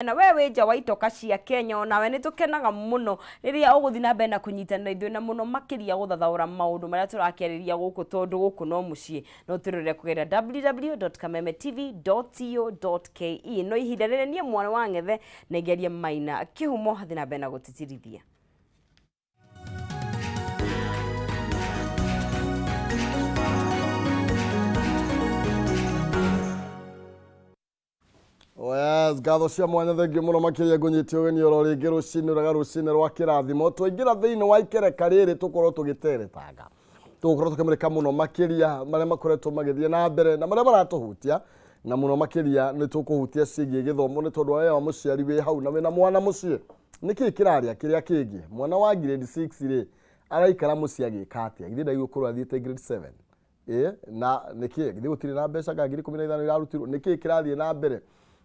Na we wĩ nja wa itoka cia Kenya, onawe nĩ tũkenaga mũno rĩrĩa ũgũthiĩ na mbere na kũnyitanĩra ithuĩ, na mũno makĩria gũthathaũra maũndũ marĩa tũrakĩarĩria gũkũ, tondũ gũkũ no mũciĩ. No twĩrorere kũgerera www.kamemetv.co.ke. No ihinda rĩrĩ niĩ mwana wa ng'ethe nengerie Maina Kĩhumo hathiĩ na mbere na gũtitirithia. Oh yes, ngatho cia mwanya, thengiũ mũno makĩria. Ngũnyite ũgeni oro rĩngĩ rũcinĩ rwega, rũcinĩ rwa kĩrathimo. Twaingĩra thĩinĩ wa ikereka rĩrĩ, tũkorwo tũgĩteretanga, tũgũkorwo tũkĩmũrĩka mũno makĩria marĩa makoretwo magĩthiĩ na mbere na marĩa maratũhutia, na mũno makĩria nĩ tũkũhutia ciĩgiĩ gĩthomo, nĩ tondũ we wa mũciari wĩ hau na wĩna mwana mũciĩ, nĩkĩ kĩrarĩa kĩrĩa kĩngĩ? Mwana wa grade 6 rĩ, araikara mũciĩ agĩka atĩa? Githĩ ndaigua gũkorwo athiĩte grade 7? Ĩ na nĩkĩ githĩ gũtirĩ na mbeca nga 15,000 irarutirwo? Nĩkĩ kĩrathiĩ na mbere?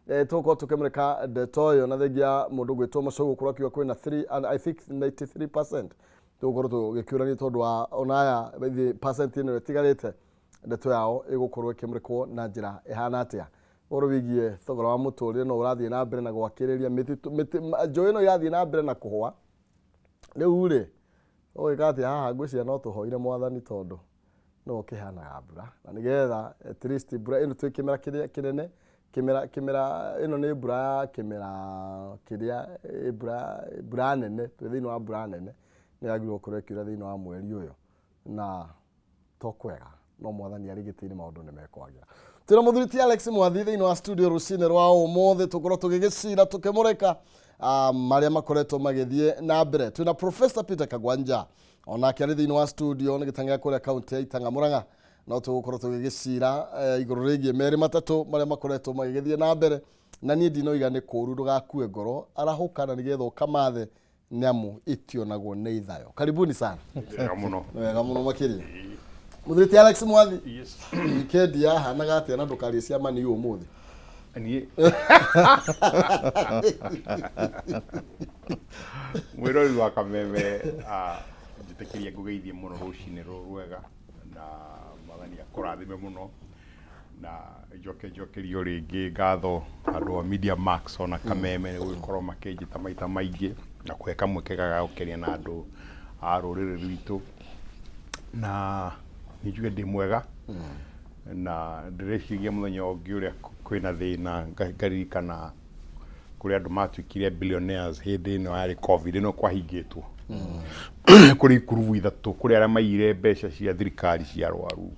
Tũgũkorwo tũkĩmũrĩka ndeto ĩyo, na thengia mũndũ gwĩtwo Macogu gũkorwo akiuga kwĩna 3 and I think 93%, tũgũkorwo tũgĩkĩũrania tondũ wa ona aya ithe percent ĩno ĩtigarĩte, ndeto yao ĩgũkorwo ĩkĩmũrĩkwo na njĩra ĩhana atĩa? Ũhoro wĩgiĩ thogora wa mũtũrĩre no ũrathiĩ na mbere na gwakĩrĩria mĩtitũ, njũĩ no irathiĩ na mbere na kũhũa. Rĩu rĩ, ũgwĩka atĩa haha? Ngwĩciria no tũhoire Mwathani, tondũ nĩwe ũkĩheanaga mbura, na nĩgetha at least mbura ĩno, twĩ kĩmera kĩrĩa kĩnene, kĩmera ĩno nĩ mbura ya kĩmera kĩrĩa mbura nene. Twĩ thĩinĩ wa mbura nene, nĩ yagĩrĩirwo gũkorwo ĩkiura thĩinĩ wa mweri ũyũ, na to kwega no Mwathani arĩ gĩtĩ-inĩ, maũndũ nĩ mekwagĩra. Twĩna mũthuri ti Alex Mwathi thĩinĩ wa studio rũcinĩ rwa ũmũthĩ, tũkorwo tũgĩgĩcira tũkĩmũrĩka marĩa makoretwo magĩthiĩ na mbere. Twĩna Professor Peter Kagwanja, onake arĩ thĩinĩ wa studio nĩ gĩtang'ea kũrĩa kaunti ya Itang'a Mũrang'a. No tũgũkorwo tũgĩgĩcira igũrũ rĩgiĩ merĩ matatũ marĩa makoretwo magĩgĩthiĩ na mbere, na niĩ ndinoiga nĩ kũũru. Ndũgakue ngoro, arahũka na nĩgetha ũkamathe, nĩ amu itionagwo nĩ ithayo. Karibuni sana. Wega mũno. Nĩ wega mũno makĩria. Mũthuri ti Alex Mwathi, weekend yahanaga atĩa? Na ndũkarie cia mani ũmũthĩ. Niĩ mwĩrori wa Kameme, njĩtĩkĩria ngũgeithie mũno rũcinĩ rũrũ rwega, na Mwathani akũrathime mũno, na njoke njokerio rĩngĩ ngatho andũ a Media Max ona Kameme nĩ gũgĩkorwo makĩnjĩta maita maingĩ na kũhe kamweke ga gũkenia na andũ a rũrĩrĩ rwitũ. Na nĩ njuge ndĩ mwega, na ndĩreciria mũthenya ũngĩ ũrĩa kwĩna thĩna, ngaririkana kũrĩ andũ matuĩkire billionaires hĩndĩ ĩno yarĩ COVID ĩno kwahingĩtwo kũrĩ ikurubu ithatũ, kũrĩ arĩa maiyire mbeca cia thirikari cia arwaru,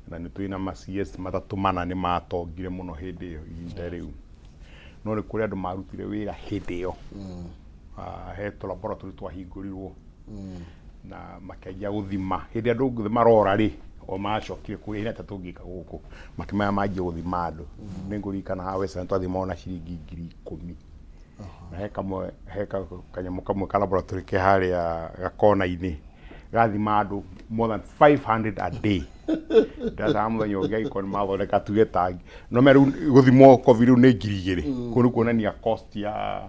na nĩ twĩ na ma CS matatũ mana nĩ matongire mũno hĩndĩ ĩyo ihinda rĩu. No nĩ kũrĩ andũ marutire wĩra hĩndĩ ĩyo. He tũ laboratory twahingũrirwo na makĩanjia gũthima hĩndĩ andũ othe marora rĩ, o macokire kũrĩa hĩndĩ tũngĩka gũkũ, makĩmenya manjie gũthima andũ. Nĩ ngũririkana haha Western twathimagwo na ciringi 10,000, na he kamwe, he kanyamũ kamwe ka laboratory ke harĩa gakona-inĩ gathima andũ more than 500 a day. Ndĩracaga mũthenya ũngĩ angĩkorwo nĩ mathondeka tuge tangi no me rĩu gũthimwo COVID rĩu nĩ 2,000. Kũu nĩ kuonania cost ya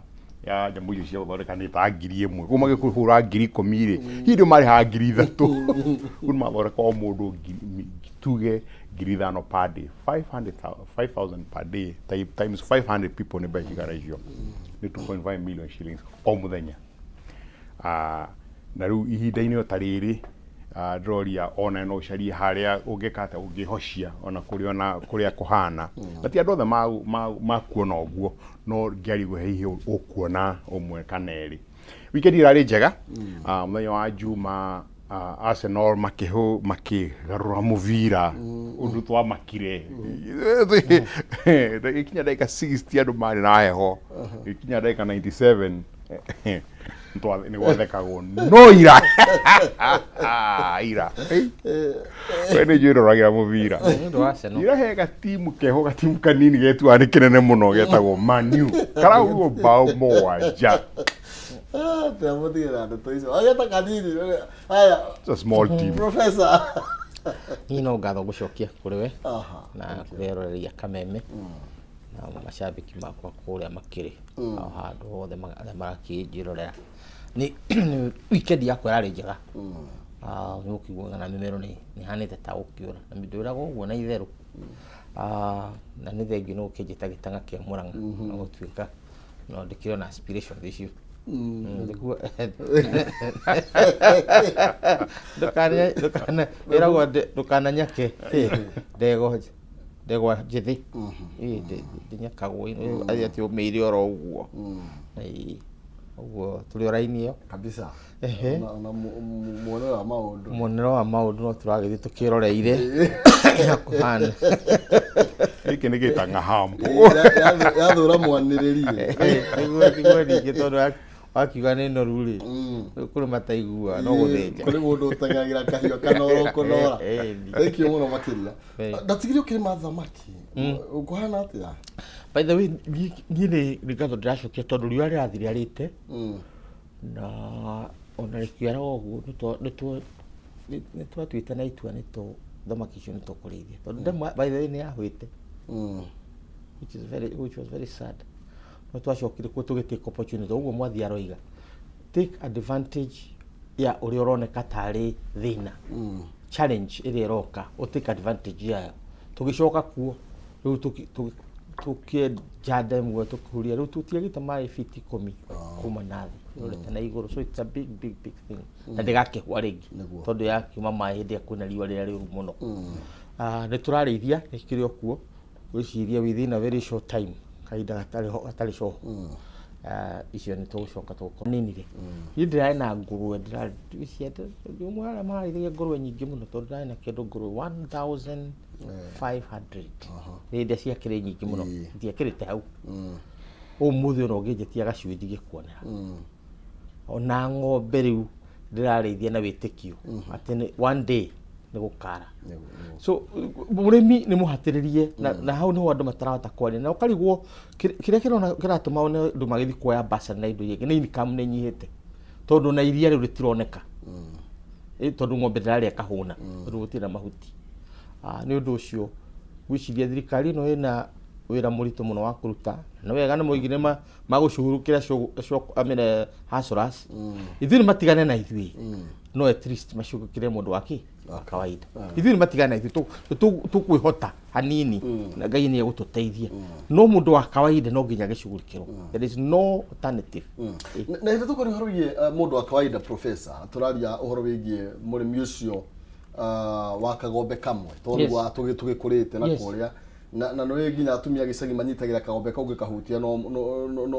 nyamũ icio cia gũthondeka nĩ ta 1,000. Kũu magĩkũhũra 10,000 rĩ, hihi nĩ marĩhaga 3,000? Kũu nĩ mathondeka o mũndũ tuge 5,000 per day, 500, 5,000 per day times 500 people nĩ mbeca cigana icio? Nĩ 2.5 million shillings o mũthenya. Na rĩu ihinda-inĩ o ta rĩrĩ, ndĩroria ona no ũcarie harĩa ũngĩka atĩa, ũngĩhocia ona kũrĩ ona kũrĩa kũhana, na ti andũ othe makuona ũguo, no ngĩaria hihi ũkuona ũmwe kana erĩ. Weekend ĩrarĩ njega. Mũthenya wa Juma, Arsenal makĩgarũra mũbira ũndũ twamakire. Ĩkinya ndagĩka 60 andũ marĩ na heho, ĩkinya ndagĩka 97 nĩ gwathekagwo. No ira ira we nĩ njũĩ ndoragĩra mũbira. Nĩ ũndũ wa Arsenal. Ira he gatimu keho, gatimu kanini getuaga nĩ kĩnene mũno, getagwo Manu, karaugwo bao 7. Mũtige na ndeto icio ageta kanini haya. It's a small team. Professor. Niĩ no ngatho ngũcokia kũrĩ we na kũrĩ eroreri a Kameme na macambĩki makwa kũrĩa makĩrĩ o handũ hothe arĩa marakĩnjĩrorera. Nĩ weekend yakwa yarĩ njega. Nĩ gũkĩiguaga na mĩmero nĩ ĩhanĩte ta gũkĩũra na ndwĩragwo ũguo na itherũ. Na nĩ thengiũ nĩ gũkĩnjĩta gĩtang'a kĩa Mũrang'a na gũtuĩka No ndĩkĩrĩ ona aspiration icio. Nĩguo ndũkana ndũkana ĩragwo ndũkananyake ndegwa ndegwa njĩthĩ. Ĩĩ, ndĩnyakagwo atĩ ũmĩire oro ũguo. Ĩĩ, ũguo tũrĩ o raini ĩyo. Kabisa. Ehe. Ona muonere wa maũndũ. Muonere wa maũndũ no tũragĩthiĩ tũkĩroreire kũhana. Gĩkĩ nĩ gĩtang'a hambo. Yathũra mwanĩrĩrie. Nĩguo nĩguo ningĩ tondũ wakiuga nĩ noru rĩ, kũrĩ mataiguaga no gũthĩnja. Kũrĩ mũndũ ũteng'eragĩra kahiũ kanora ũkũnora. Eh, eh. Thank you mũno makĩria. Eh. Ndatigire ũkĩrĩma thamaki. Ũkũhana atĩa? By the way, niĩ nĩ ngatho ndĩracokia tondũ riũa rĩrathiĩ rĩarĩte na ona rĩkĩaraga ũguo nĩtwatuĩte na itua nĩtũ thamaki icio nĩtũkũrĩithia tondũ ndemu by the way nĩ yahwĩte, which was very sad, no twacokire kuo tũgĩ take opportunity ũguo mwathi aroiga take advantage ya ũrĩa ũroneka tarĩ thĩna, challenge ĩrĩa ĩroka, ũ take advantage yayo. Tũgĩcoka kuo rĩu tũkĩenja ndemu ĩyo, tũkĩhuria, rĩu tũtiagĩte maĩ fiti 10 kuma na thĩ ĩrorete na igũrũ. So it's a big, big, big thing na ndĩgakĩhwa rĩngĩ tondũ yakiuma maĩ hĩndĩ ĩrĩa kwĩna riũa rĩrĩa rĩũru mũno. Ah, nĩ tũrarĩithia, nĩ kĩrĩ o kuo, gwĩciria within a very short time, kahinda gatarĩ ho gatarĩ coho. Ah, icio nĩ tũgũcoka tũgũkorwo ninire. Niĩ ndĩrarĩ na ngũrwe, ũmwe arĩa mararĩithagia ngũrwe nyingĩ mũno tondũ ndĩrarĩ na kĩndũ ngũrwe 1500 hĩndĩ ĩrĩa ciakĩrĩ nyingĩ mũno. Itiakĩrĩte hau. Ũmũthĩ ona ũngĩnjĩtia gacui ndingĩkuonera. Ona ng'ombe rĩu ndĩrarĩithia na wĩtĩkio atĩ one day nĩ gũkara. So mũrĩmi nĩ mũhatĩrĩrie na hau nĩho andũ matarahota kwaria na ũkarigwo kĩrĩa kĩrona kĩratũma one andũ magĩthiĩ kuoya bursary na indo iria ingĩ nĩ income nĩ nyihĩte tondũ na iria rĩu rĩtironeka. Tondũ ng'ombe ndĩrarĩa kahũna tondũ gũtirĩ na mahuti. Ah, nĩ ũndũ ũcio ngwĩciria thirikari ĩno ĩna wĩra mũritũ mũno wa kũruta. Nĩ wega nĩ moigire magũcuhurukĩra I mean, hustlers. Ithuĩ nĩ matigane na ithuĩ, no at least macukĩre mũndũ wa kĩ wa kawaida. Ithuĩ nĩ matigane na ithuĩ, tũkwĩhota hanini na Ngai nĩ egũtũteithia, no mũndũ wa kawaida no nginya agĩcugurikĩrwo. There is no alternative. Na hĩndĩ tũkwaria ũhoro wĩgiĩ mũndũ wa kawaida, professor, tũraria ũhoro wĩgiĩ mũrĩmi ũcio wa kagombe kamwe tondũ wa tũgĩkũrĩte na kũrĩa na nĩ nginya atumia a gĩcagi manyitagĩra kagombe kau ũngĩkahutia no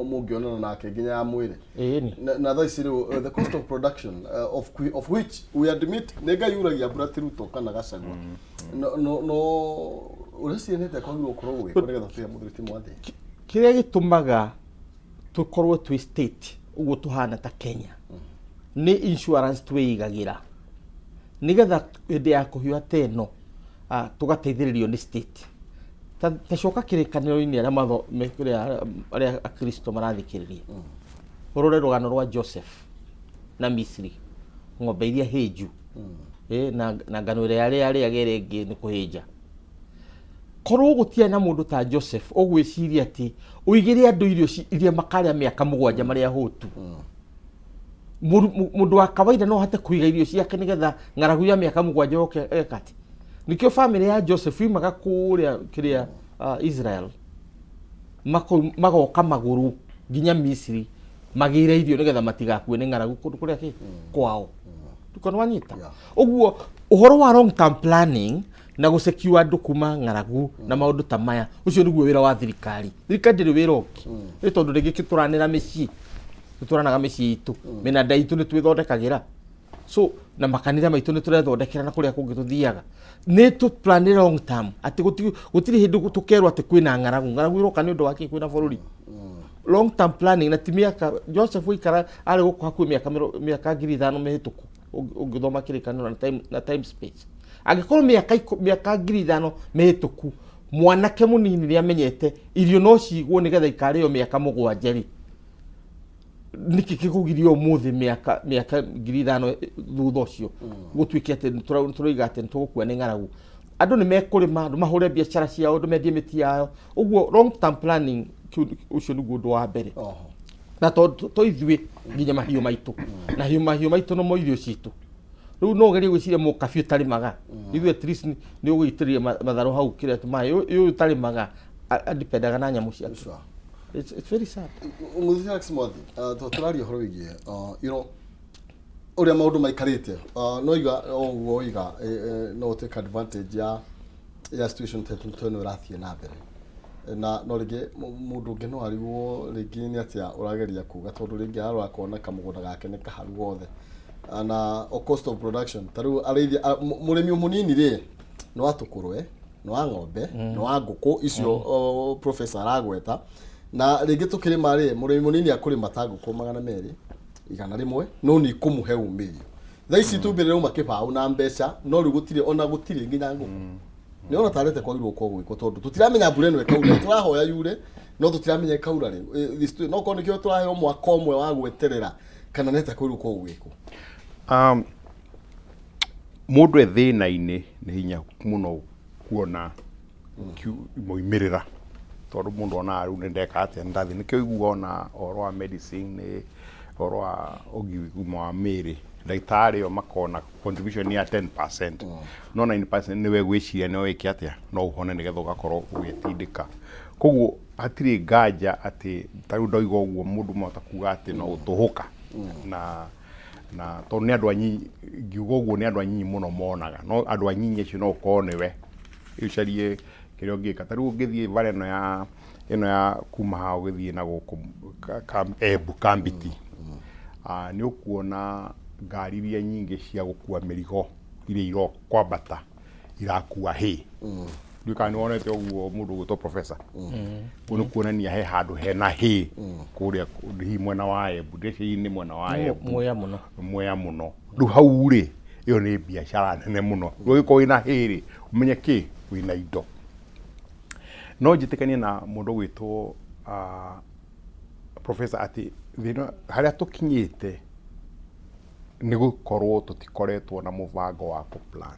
mũngĩonana nake nginya ya mwĩrĩ. Na thaa ici rĩu the cost of production, of which we admit nĩ Ngai uragia mbura ti Ruto kana Gachagua, no ũreciria nĩ atĩa kwagĩrĩirwo gũkorwo gũgĩkwo nĩgetha tũgĩe mũthuri ti mwathi? Kĩrĩa gĩtũmaga tũkorwo twĩ state ũguo tũhana ta Kenya nĩ insurance twĩigagĩra nĩgetha hĩndĩ ya kũhiũha ta ĩno tũgateithĩrĩrio nĩ state. Ta coka kĩrĩkanĩro-inĩ arĩa arĩa akristo marathikĩrĩria, ũrore rũgano rwa Joseph na Misri, ng'ombe iria hĩnju na ngano ĩrĩa yarĩaga ĩrĩa ĩngĩ nĩ kũhĩnja. Korwo gũtiarĩ na mũndũ ta Joseph ũgwĩciria atĩ ũigĩre andũ irio iria makarĩa mĩaka 7 marĩa hũtu, mũndũ wa kawaida no ahote kũiga irio ciake nĩgetha ng'aragu ya mĩaka 7 yoke eka atĩ. Nĩkĩo famĩlĩ ya Joseph yumaga kũrĩa kĩrĩa Israel magoka magũrũ nginya Misri magĩre irio nĩgetha matigakue nĩ ng'aragu kũndũ kũrĩa kĩ kwao. Ndũkona wanyita? Ũguo ũhoro wa long term planning na gũsecure andũ kuma ng'aragu na maũndũ ta maya, ũcio nĩguo wĩra wa thirikari. Thirikari ndĩrĩ wĩra ũngĩ, nĩ tondũ rĩngĩ kĩtũranĩra mĩciĩ, tũtũranaga mĩciĩ itũ, mĩnanda itũ nĩ twĩthondekagĩra, so na makanitha maitũ nĩ tũrethondekera na kũrĩa kũngĩ tũthiaga nĩ tũ plan long term atĩ gũtirĩ hĩndĩ tũkerwo atĩ kwĩna ng'aragu. Ng'aragu ĩroka nĩ ũndũ wa kĩ kwĩna bũrũri? Long term planning na ti mĩaka. Joseph aikara arĩ gũkũ hakuhĩ mĩaka 5000 mĩhĩtũku, ũngĩthoma kĩrĩkanĩro na time space, angĩkorwo mĩaka 5000 mĩhĩtũku mwanake mũnini nĩ amenyete irio no cigwo nĩgetha ikarĩo mĩaka 7 rĩ, nĩkĩ kĩkũgiria ũmũthĩ mĩaka 5000 thutha ũcio gũtuĩke atĩ nĩtũroiga atĩ nĩtũgũkua nĩ ng'aragu? Andũ nĩ mekũrĩma, andũ mahũre biacara ciao, andũ mendie mĩti yao. Ũguo long term planning, ũcio nĩguo ũndũ wa mbere. Na to ithuĩ, nginya mahiũ maitũ na mahiũ maitũ nomo irio citũ. Rĩu no ũgerie gwĩciria mũkabi ũtarĩmaga, ithuĩ at least nĩ ũgũitĩrĩria matharũ hau kĩrĩa maĩ, ũyũ ũtarĩmaga adipendaga na nyamũ ciake. It's very sad. Mũthuri Alex Mwathi, tũraria ũhoro wĩgiĩ ũrĩa maũndũ maikarĩte. No iga o ũguo oiga, no take advantage ya situation ta ĩno ĩrathiĩ na mbere, na no rĩngĩ mũndũ ũngĩ no arigwo rĩngĩ nĩ atĩa ũrageria kuga, tondũ rĩngĩ arora akona kamũgũnda gake nĩ kaharu gothe na o cost of production. Ta rĩu arĩithia, mũrĩmi mũnini rĩ, nĩ wa tũkũrwe, nĩ wa ng'ombe, nĩ wa ngũkũ icio professor aragweta, na rĩngĩ tũkĩrĩma rĩ, mũrĩmi mũnini akũrĩma ta ngũkũ 200, 100, no nĩ ikũmũhe umithio. Thaa ici itumbĩ rĩrauma kĩbaũ na mbeca, no rĩu gũtirĩ, ona gũtirĩ nginya ngũkũ. Nĩ ona tarĩte kwagĩrĩirwo gũkorwo gwĩkwo, tondũ tũtiramenya mbura ĩno ĩkaura. Tũrahoya yure, no tũtiramenya ĩkaura rĩ. No korwo nĩkĩo tũraheo mwaka ũmwe wa gweterera, kana nĩ atĩa kwagĩrĩirwo gũkorwo gwĩkwo? Mũndũ e thĩna-inĩ nĩ hinya mũno kuona moimĩrĩra, tondũ mũndũ onaga rĩu nĩ ndeka atĩa, nĩ ndathiĩ. Nĩkĩo ũiguaga ona ũhoro wa medicine, nĩ ũhoro wa ũgima wa mĩĩrĩ, ndagĩtarĩ o makona contribution ya 10%, no 90% nĩwe gwĩciria no wĩke atĩa no ũhone nĩgetha ũgakorwo ũgĩtindĩka. Koguo hatirĩ nganja atĩ ta rĩu ndoiga ũguo, mũndũ mahota kuga atĩ no gũtũhũka na tondũ nĩ andũ anyinyi ngiuga ũguo, nĩ andũ anyinyi mũno monaga, no andũ anyinyi acio no ũkorwo nĩwe ũcarie kĩrĩa ũngĩka. Ta rĩu ũngĩthiĩ bara ĩno ya kuma haha ũgĩthiĩ na gũkũ Embu Kambiti, nĩ ũkuona ngari iria nyingĩ cia gũkua mĩrigo iria irokwambata irakua hay. Ndiũĩ kana nĩ wonete ũguo mũndũ ũgwĩtwo professor. Ũguo nĩ kuonania he handũ hena hay kũrĩa hihi mwena wa Embu, ndĩreciria hihi nĩ mwena wa Embu. Mwea mũno. Mwea mũno. Rĩu hau rĩ, ĩyo nĩ biacara nene mũno. Rĩu ũngĩkorwo wĩna hay rĩ, ũmenye kĩ wĩna indo. No njĩtĩkanie na mũndũ ũgwĩtwo professor atĩ thĩna harĩa tũkinyĩte nĩ gũkorwo tũtikoretwo na mũbango wa kũ plan.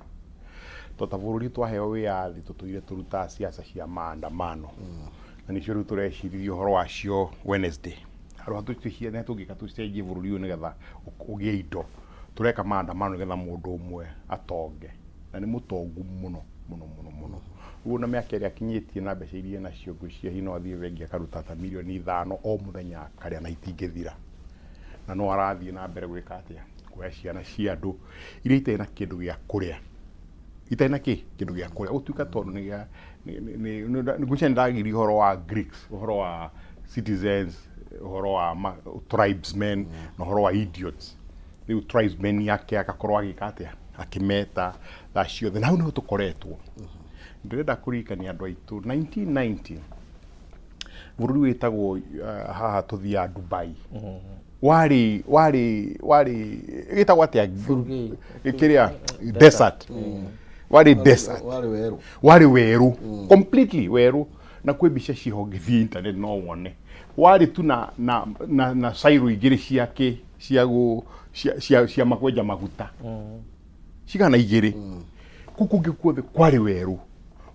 To ta bũrũri twaheo wĩyathi, tũtũire tũrutaga ciaca cia maandamano, na nĩcio rĩu tũreciririe ũhoro wacio Wednesday. Handũ ha tũcirie nĩ tũngĩka tũcenjie bũrũri ũyũ nĩgetha ũgĩe indo, tũreka maandamano nĩgetha mũndũ ũmwe atonge, na nĩ mũtongu mũno mũno mũno mũno. Rĩu ona mĩaka ĩrĩa akinyĩtie na mbeca iria enacio, ngwĩciria hihi no athiĩ bengi akaruta ta mirioni 5 o mũthenya akarĩa na itingĩthira, na no arathiĩ na mbere gwĩka atĩa, kuoya ciana cia andũ iria itarĩ na kĩndũ gĩa kũrĩa, itarĩ na kĩ kĩndũ gĩa kũrĩa gũtuĩka, tondũ nĩ gĩa ngwĩciria nĩ ndagirie ũhoro wa Greeks, ũhoro wa citizens, ũhoro wa tribesmen na ũhoro wa idiots. Rĩu tribesmen yake agakorwo agĩka atĩa, akĩmeta thaa ciothe, na hau nĩho tũkoretwo. Ndĩrenda kũririkania andũ aitũ, 1990 bũrũri wĩtagwo haha tũthiaga Dubai warĩ gĩtagwo atĩa? Burgei. Kĩrĩa desert, warĩ desert. Warĩ werũ. Warĩ werũ, completely werũ, na kwĩ mbica ciho, ũngĩthiĩ internet no wone. Warĩ tu na silo igĩrĩ cia kĩ cia gũ cia cia, cia makwenja maguta cigana igĩrĩ, kũu kũngĩ kuothe kwarĩ werũ.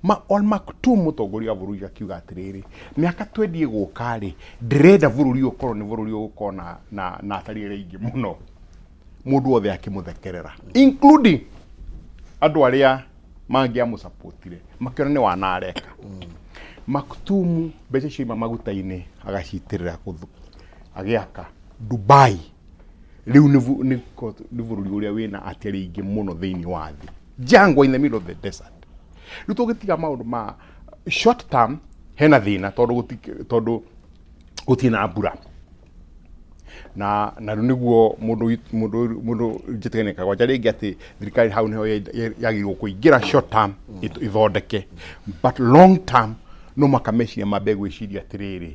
Ma on Maktoum, mũtongoria wa bũrũri, akiuga atĩrĩrĩ, mĩaka 20 ĩgũka rĩ, ndĩrenda bũrũri ũyũ ũkorwo nĩ bũrũri ũgũkorwo na atari arĩa aingĩ mũno. Mũndũ wothe akĩmũthekerera, including andũ arĩa mangĩamũsapotire, makĩona nĩ wana areka. Maktoum mbeca cioima maguta-inĩ agacitĩrĩra agĩaka Dubai. Rĩu nĩ bũrũri ũrĩa wĩna atari aingĩ mũno thĩinĩ wa thĩ, jangwa in the middle of the desert. Rĩu tũngĩtiga maũndũ ma short term, hena thĩna tondũ gũtirĩ na mbura, na rĩu nĩguo mũndũ njĩtĩkanie kagwanja rĩngĩ atĩ thirikari hau nĩho yagĩrĩirwo kũingĩra short term ithondeke, but long term no maka meciria mambe gwĩciria atĩrĩrĩ,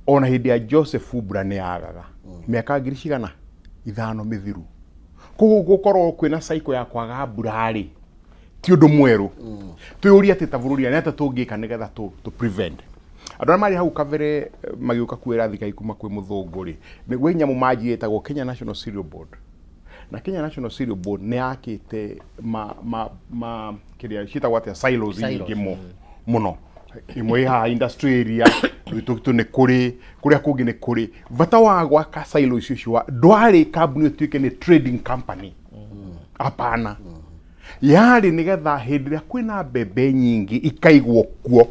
ona hĩndĩ ya Joseph mbura nĩ yagaga mĩaka ngiri cigana ithano mĩthiru. Koguo gũkorwo kwĩna cycle ya kwaga mbura rĩ, ti ũndũ mwerũ. Twĩyũrie atĩ ta bũrũri nĩ atĩa tũngĩka nĩgetha tũ prevent. Andũ arĩa marĩ hau kabere magĩũka kuoera thirikari kuma kwĩ mũthũngũ rĩ, nĩ gwĩ nyamũ manjirie ĩtagwo Kenya National Cereal Board, na Kenya National Cereal Board nĩ yakĩte ma kĩrĩa ciĩtagwo atĩa, silos Silos, nyingĩ mũno. Ĩmwe ĩ haha industry area Rũitũkitũ, nĩ kũrĩ kũrĩa kũngĩ nĩ kũrĩ. Bata wa gwaka silo icio ndwarĩ kambuni ĩtuĩke nĩ trading company, hapana. Yarĩ nĩgetha hĩndĩ ĩrĩa kwĩna mbembe nyingĩ ikaigwo kuo.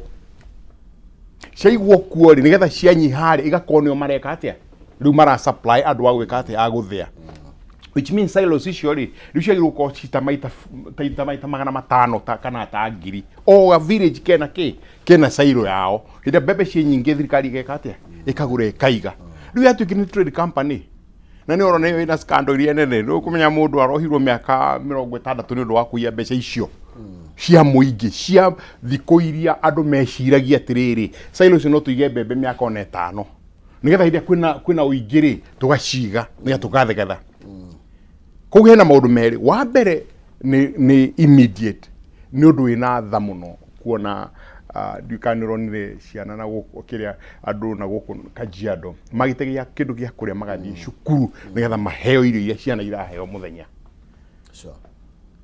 Ciaigwo kuo rĩ, nĩgetha cianyiha rĩ, igakorwo nĩo mareka atĩa, rĩu mara supply andũ a gwĩka atĩa, a gũthĩa, which means silos icio rĩ, rĩu ciagĩrĩirwo gũkorwo cita maita ta maita 500 ta kana ta 1000. O a village kena kĩ, kena silo yao. Hĩndĩ ĩrĩa mbembe ciĩ nyingĩ, thirikari ĩgeka atĩa? Ĩkagũra, ĩkaiga. Rĩu yatuĩkire nĩ trade company, na nĩ ũrona ĩyo ĩna scandal iria nene. Nĩ ũkũmenya mũndũ arohirwo mĩaka 60 nĩ ũndũ wa kũiya mbeca icio cia mũingĩ cia thikũ iria andũ meciragia atĩrĩrĩ, silo icio no tũige mbembe mĩaka ona 5, nĩgetha hĩndĩ ĩrĩa kwĩna ũingĩ rĩ, tũgaciga nĩgetha tũgathegetha. Koguo hena maũndũ merĩ. Wa mbere nĩ immediate, nĩ ũndũ wĩna tha mũno kuona, ndiũĩ kana nĩ ũronire ciana na gũkũ kĩrĩa, andũ na gũkũ Kajiado magĩte gĩa kĩndũ gĩa kũrĩa, magathiĩ cukuru nĩgetha maheo irio iria ciana iraheo mũthenya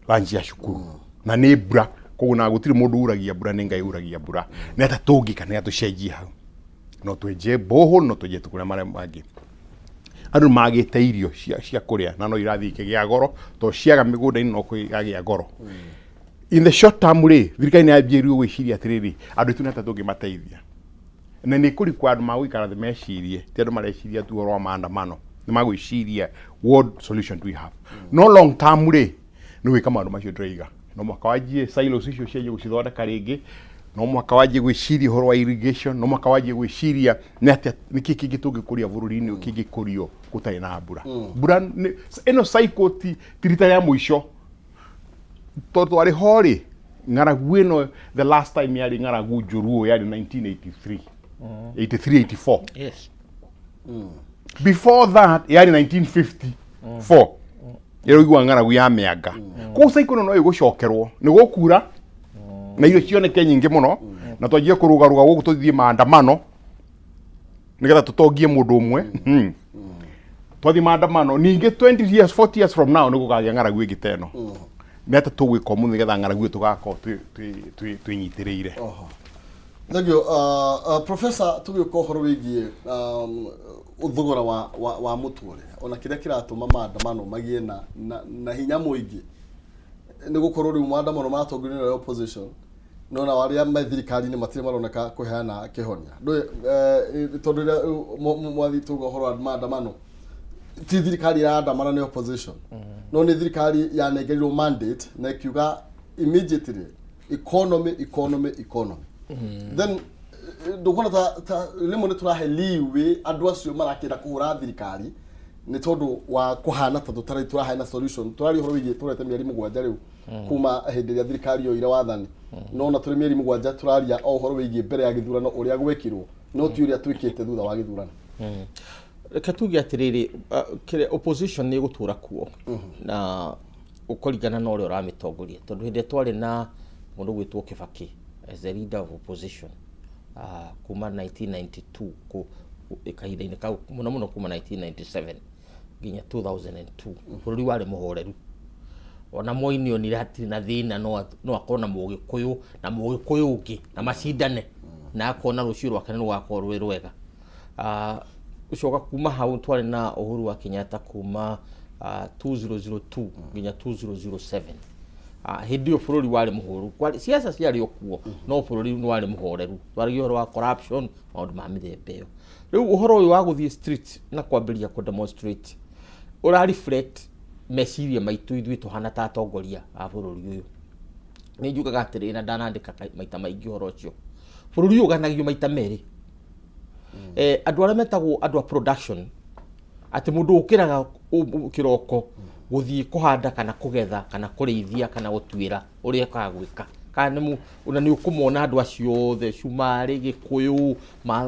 lunch ya cukuru, na nĩ mbura. Koguo na gũtirĩ mũndũ uragia mbura, nĩ Ngai uragia mbura. Nĩ ata tũngĩka nĩ atũcenjie hau? No twenje mboho, no twenje tũkũrĩa marĩa mangĩ. Andũ magĩte irio cia kũrĩa, na no irathiĩ ikĩgĩa goro, tondũ ciaga mĩgũnda-inĩ no kũgĩa goro. In the short term rĩ, thirikari nĩ yanjĩrĩirio gwĩciria atĩrĩrĩ, andũ aitũ nĩ atĩa tũngĩmateithia? Na nĩ kũrikwa andũ magũikara thĩ mecirie, ti andũ mareciria tu ũhoro wa maandamano, nĩ magwĩciria what solution do we have. No long term rĩ, nĩ gwĩka maũndũ macio ndĩroiga. No mũhaka wanjie silos icio cianjie gũcithondeka rĩngĩ, no mũhaka wanjie gwĩciria ũhoro wa irrigation, no mũhaka wanjie gwĩciria nĩ atĩa, nĩkĩ kĩngĩ tũngĩkũria bũrũri-inĩ ũyũ kĩngĩkũrio gũtarĩ na mbura. Mbura ĩno cycle ti rita rĩa mũico, tondũ twarĩ ho rĩ, ng'aragu ĩno, the last time yarĩ ng'aragu njũru ũũ yarĩ 1983, 83, 84. Before that yarĩ 1954, ĩroigua ng'aragu ya mĩanga. Kũu cycle ĩno no ĩgũcokerwo, nĩ gũkura na irio cioneke nyingĩ mũno, na twanjie kũrũgarũga gũkũ, tũthiĩ maandamano nĩgetha tũtongie mũndũ ũmwe. Twathiĩ maandamano ningĩ, 20 years, 40 years from now, nĩ gũkagĩa ng'aragu ĩngĩ ta ĩno. Nĩ atĩ tũgwĩka ũmũthĩ nĩgetha ng'aragu ĩyo tũgakorwo twĩnyitĩrĩire? Thank you. Professor, tũgĩũka ũhoro wĩgiĩ thogora wa mũtũrĩre, ona kĩrĩa kĩratũma maandamano magĩe na hinya mũingĩ nĩ gũkorwo rĩu maandamano maratongorio nĩ opposition, no na arĩa me thirikari-inĩ matirĩ maroneka kũheana kĩhonia. Ndũĩ, tondũ rĩrĩa mwathi tuga ũhoro wa maandamano, ti thirikari ĩraandamana, nĩ opposition, no nĩ thirikari yanengerirwo mandate na ĩkiuga immediately economy, economy, economy. Then ndũkuona ta rĩmwe nĩ tũrahe leeway andũ acio marakĩenda kũhũra thirikari nĩ tondũ wa kũhana ta tũtarĩ tũraheana solution? Tũraria ũhoro wĩgiĩ tũrete mĩeri 7 rĩu kuma hĩndĩ ĩrĩa thirikari yoire wathani, no na tũrĩ mĩeri 7 tũraria o ũhoro wĩgiĩ mbere ya gĩthurano ũrĩa gwekirwo, no ti ũrĩa twĩkĩte thutha wa gĩthurano. Reke tuge atĩrĩrĩ, kĩrĩa opposition nĩ ĩgũtũra kuo na ũkũringana na ũrĩa ũramĩtongoria, tondũ hĩndĩ ĩrĩa twarĩ na mũndũ gwĩtwo Kibaki as the leader of opposition, kuma 1992 kahinda-inĩ kau, mũno mũno kuma 1997 nginya 2002, bũrũri warĩ mũhoreru. Ona Moi nĩ onire hatirĩ na thĩna, no akorwo na Mũgĩkũyũ na Mũgĩkũyũ ũngĩ na macindane, na akona rũciũ rwake nĩ rũgakorwo rwĩ rwega. Gũcoka kuma hau twarĩ na Uhuru wa Kenyatta kuma 2002 nginya 2007. Hĩndĩ ĩyo bũrũri warĩ mũhoru. Siasa ciarĩ o kuo, no bũrũri nĩ warĩ mũhoreru. Twaragia ũhoro wa corruption, maũndũ ma mĩthemba ĩyo. Rĩu ũhoro ũyũ wa gũthiĩ street na kwambĩrĩria kũ demonstrate ũra reflect meciria maitũ ithuĩ tũhana ta atongoria a bũrũri ũyũ. Nĩ njugaga atĩrĩrĩ, na ndanandĩka maita maingĩ ũhoro ũcio, bũrũri ũyũ ũganagio maita merĩ. Andũ arĩa metagwo andũ a production, atĩ mũndũ ũkĩraga kĩroko gũthiĩ kũhanda kana kũgetha kana kũrĩithia kana gũtuĩra ũrĩa ekaga gwĩka, kana ona nĩ ũkũmona andũ acio othe, cumarĩ, Gĩkũyũ,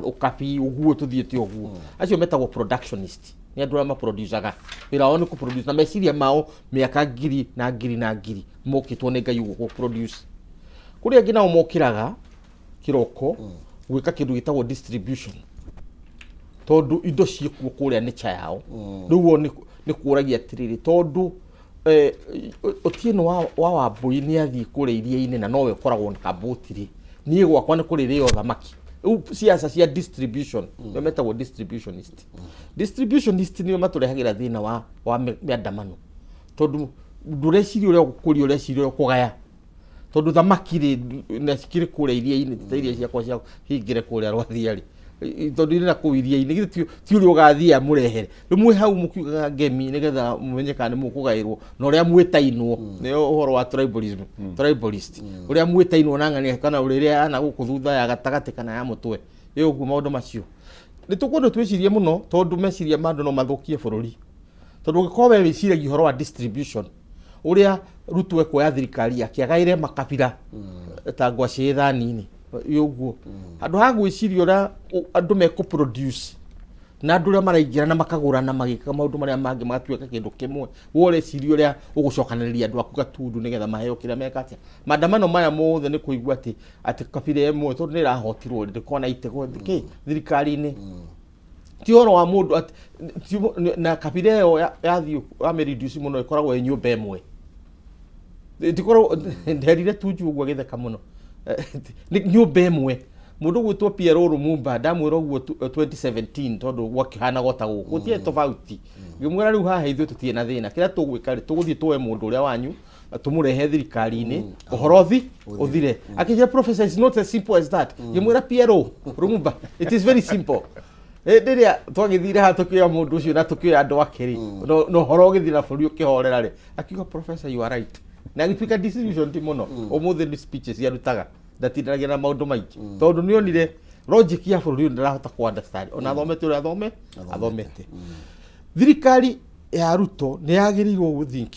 Ũkabi, ũguo tũthiĩte ũguo, acio metagwo productionist. Nĩ andũ arĩa maproducaga, wĩra wao nĩ kũproduce, na meciria mao mĩaka ngiri na ngiri na ngiri mokĩtwo nĩ Ngai ũguo kũproduce. Kũrĩ angĩ nao mokĩraga kĩroko gwĩka kĩndũ gĩtagwo distribution, tondũ indo ciĩkuo kũrĩa nature yao. Rĩu o nĩ kũragia atĩrĩrĩ, tondũ Otieno wa Wambui nĩ athiĩ kũrĩa iria-inĩ na nowe ũkoragwo na kabũti rĩ, niĩ gwakwa nĩ kũrĩrĩo thamaki. Rĩu siasa cia distribution nĩo metagwo distributionist. Distributionist nĩo matũrehagĩra thĩna wa mĩandamano, tondũ ndũreciria ũrĩa ũgũkũria, ũreciria ũrĩa ũkũgaya. Tondũ thamaki rĩ, na cikĩrĩ kũrĩa iria-inĩ, ti ta iria ciakwa cia hingĩre kũrĩa rwathia rĩ, tondũ irĩ na kũu iria-inĩ, githĩ ti ũrĩa ũgathiĩ amũrehere. Rĩu mwĩ hau mũkiugaga ngemi nĩgetha mũmenye kana nĩ mũkũgaĩrwo na ũrĩa mwĩtainwo, nĩyo ũhoro wa tribalism, tribalist, ũrĩa mwĩtainwo na ng'ania kana ũrĩa ya na gũkũ thutha ya gatagatĩ kana ya mũtwe, ĩ ũguo maũndũ macio. Nĩ tũkwenda twĩcirie mũno tondũ meciria ma andũ no mathũkie bũrũri. Tondũ ũngĩkorwo we wĩciragia ũhoro wa distribution, ũrĩa Ruto ekuoya thirikari yake agaĩre makabira ta ngwacĩ thani-inĩ ũguo, handũ ha gwĩciria ũrĩa andũ mekũ produce na andũ ũrĩa maraingĩra na makagũrana magĩkaga maũndũ marĩa mangĩ magatuĩka kĩndũ kĩmwe, we ũreciria ũrĩa ũgũcokanĩrĩria andũ aku gatundu nĩgetha maheo kĩrĩa meka atĩa. Maandamano maya mothe nĩ kũigua atĩ kabira ĩmwe tondũ nĩ ĩrahotirwo rĩ, ndĩkoragwo na itego kĩ thirikari-inĩ. Ti ũhoro wa mũndũ atĩ na kabira ĩyo yathiĩ wamĩreduce mũno ĩkoragwo ĩ nyũmba ĩmwe. Ndikoragwo nderire Tuju ũguo agĩtheka mũno. Nĩ nyũmba ĩmwe. Mũndũ ũgwĩtwo Pierre Lumumba ndamwĩra ũguo 2017 tondũ gwakĩhanaga o ta gũkũ gũtiarĩ tofauti. Ngĩmwĩra rĩu haha ithuĩ tũtirĩ na thĩna, kĩrĩa tũgwĩka rĩ, tũgũthiĩ tuoe mũndũ ũrĩa wanyu tũmũrehe thirikari-inĩ, ũhoro ũthire. Akĩnjĩra, "Professor, it's not as simple as that." Ngĩmwĩra, "Pierre Lumumba, it is very simple." Hĩndĩ ĩrĩa twagĩthire haha tũkĩoya mũndũ ũcio na tũkĩoya andũ ake rĩ, na ũhoro ũgĩthiĩ na bũrũri ũkĩhorera rĩ, akiuga, "Professor, you are right." Na agĩtuĩka disillusioned mũno. Ũmũthĩ nĩ speeches arutaga, ndatindanagia na maũndũ maingĩ tondũ nĩ onire logic ya bũrũri ũyũ ndarahota kũ understand ona athomete ũrĩa athomete. Thirikari ya Ruto nĩ yagĩrĩirwo gũ think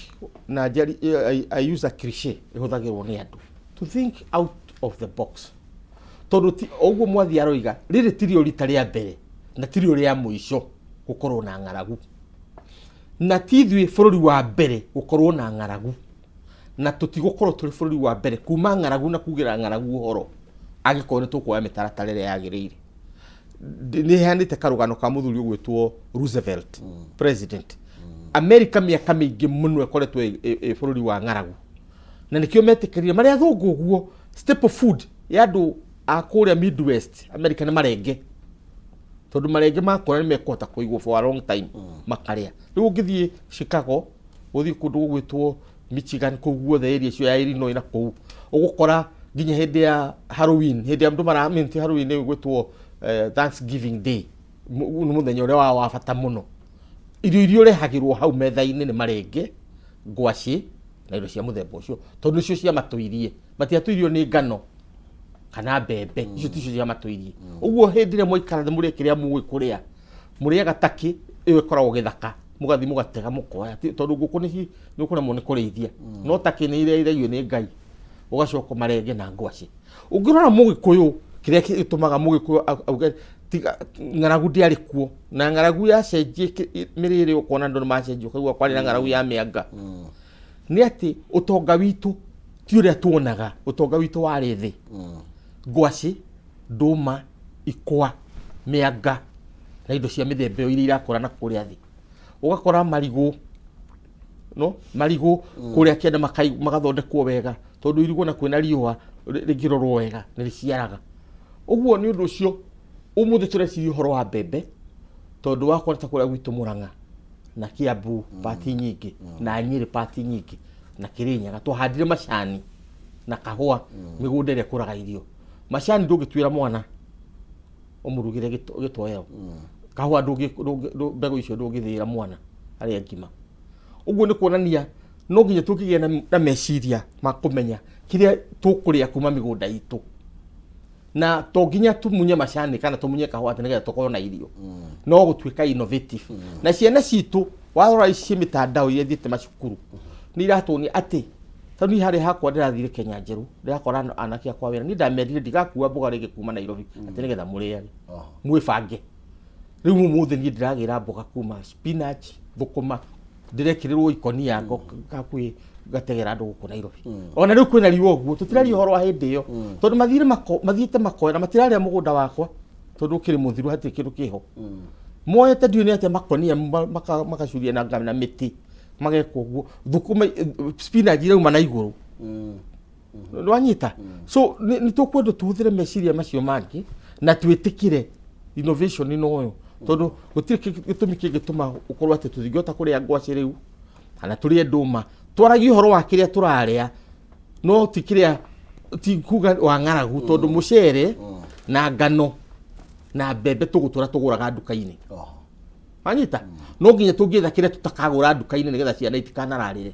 na njari, I use a cliche ĩhũthagĩrwo nĩ andũ, to think out of the box, tondũ ti ũguo mwathi aroiga, rĩrĩ tirio rita rĩa mbere na tirio rĩa mũico gũkorwo na ng'aragu, na ti ithuĩ bũrũri wa mbere gũkorwo na ng'aragu, na tũtigũkorwo tũrĩ bũrũri wa mbere kuma ng'aragu na kugĩra ng'aragu ũhoro angĩkorwo nĩ tũkuoya mĩtaratara ĩrĩa yagĩrĩire. Nĩ heanĩte karũgano ka mũthuri ũgwĩtwo Roosevelt, president America, mĩaka mĩingĩ mũno ĩkoretwo ĩ bũrũri wa ng'aragu, na nĩkĩo metĩkĩrire marĩa athũngũ ũguo. Staple food ya andũ a kũrĩa Midwest America nĩ marenge, tondũ marenge makũra nĩ mekũhota kũigwo for a long time makarĩa. Rĩu ũngĩthiĩ Chicago, ũthiĩ kũndũ gũgwĩtwo Michigan, kũu guothe area icio ya Illinois na kũu, ũgũkora nginya hĩndĩ ya Halloween, hĩndĩ ya andũ mara ti Halloween, nĩ gwĩtwo Thanksgiving Day, nĩ mũthenya ũrĩa wa bata mũno, irio iria ũrehagĩrwo hau metha-inĩ nĩ marenge, ngwacĩ na indo cia mũthemba ũcio, tondũ nĩcio ciamatũirie. Matiatũirio nĩ ngano kana mbembe, icio ticio ciamatũirie. Ũguo hĩndĩ ĩrĩa mwaikara thĩ mũrĩe kĩrĩa mũĩ kũrĩa, mũrĩaga takĩ ĩyo ĩkoragwo gĩthaka, mũgathiĩ mũgatega mũkoya, tondũ ngũkũ nĩ ũkũremwo nĩ kũrĩithia, no takĩ nĩ irĩithagio nĩ Ngai. Ũgacoka marenge na ngwacĩ. Ũngĩrora mũgĩkũyũ, kĩrĩa gĩtũmaga mũgĩkũyũ auge tiga ng'aragu ndĩarĩ kuo, na ng'aragu yacenjie mĩrĩre, ũkona andũ nĩ macenjia, ũkaigua kwarĩ na ng'aragu ya mĩanga, nĩ atĩ ũtonga witũ ti ũrĩa tuonaga. Ũtonga witũ warĩ thĩ: ngwacĩ, ndũma, ikwa, mĩanga na indo cia mĩthemba ĩyo iria irakũra na kũrĩa thĩ. Ũgakora marigũ, no marigũ kũrĩa kĩanda magathondekwo wega, tondũ irigũ na kwĩna riũa rĩngĩrorwo wega nĩ rĩciaraga ũguo. Nĩ ũndũ ũcio ũmũthĩ tũreciria ũhoro wa mbembe, tondũ wakora ta kũrĩa gwitũ Mũrang'a na Kiambu pati nyingĩ na Nyĩrĩ pati nyingĩ na Kĩrĩnyaga, twahandire macani na kahũa, mĩgũnda ĩrĩa ĩkũraga irio. Macani ndũngĩtuĩra mwana ũmũrugĩre gĩtoero, kahũa mbegũ icio ndũngĩthĩĩra mwana arĩa ngima. Ũguo nĩ kuonania no nginya tũkĩgĩa na meciria ma kũmenya kĩrĩa tũkũrĩa kuma mĩgũnda itũ, na to nginya tũmunye macani kana tũmunye kahũa atĩ nĩgetha tũkorwo na irio, no gũtuĩka innovative. Na ciana citũ warora ici mĩtandao iria ithiĩte macukuru nĩ iratuonia atĩ, tondũ niĩ harĩa hakwa ndĩrathire Kenya Njerũ, ndĩrakora anake akwa wĩra, niĩ ndamerire ndigakua mboga rĩngĩ kuma Nairobi atĩ nĩgetha mũrĩage, mwĩbange. Rĩu ũmũthĩ niĩ ndĩragĩra mboga kuma spinach, thũkũma, ndĩrekĩrĩrwo ikonia hakuhĩ ngategera andũ gũkũ Nairobi. Ona rĩu kwĩna riũa ũguo, tũtiraria ũhoro wa hĩndĩ ĩyo, tondũ mathire mathiĩte makoya na matirarĩa mũgũnda wakwa, tondũ ũkĩrĩ mũthiru, hatirĩ kĩndũ kĩho. Moete ndiũĩ nĩ atĩa makonia makacuria na mĩtĩ, mageka ũguo, thũkũma, spinach irauma na igũrũ. Nĩwanyita? So nĩ tũkwenda tũhũthĩre meciria macio mangĩ na twĩtĩkĩre innovation ĩno ũyũ, tondũ gũtirĩ gĩtũmi kĩngĩtũma ũkorwo atĩ tũtingĩhota kũrĩa ngwacĩ rĩu kana tũrĩe ndũma. Twaragie ũhoro wa kĩrĩa tũrarĩa. No ti kĩrĩa, ti kuga wa ng'aragu, tondũ mũcere na ngano na mbembe tũgũtũra tũgũraga nduka-inĩ. Wanyita? No nginya tũngĩetha kĩrĩa tũtakagũra nduka-inĩ nĩgetha ciana itikanararĩre.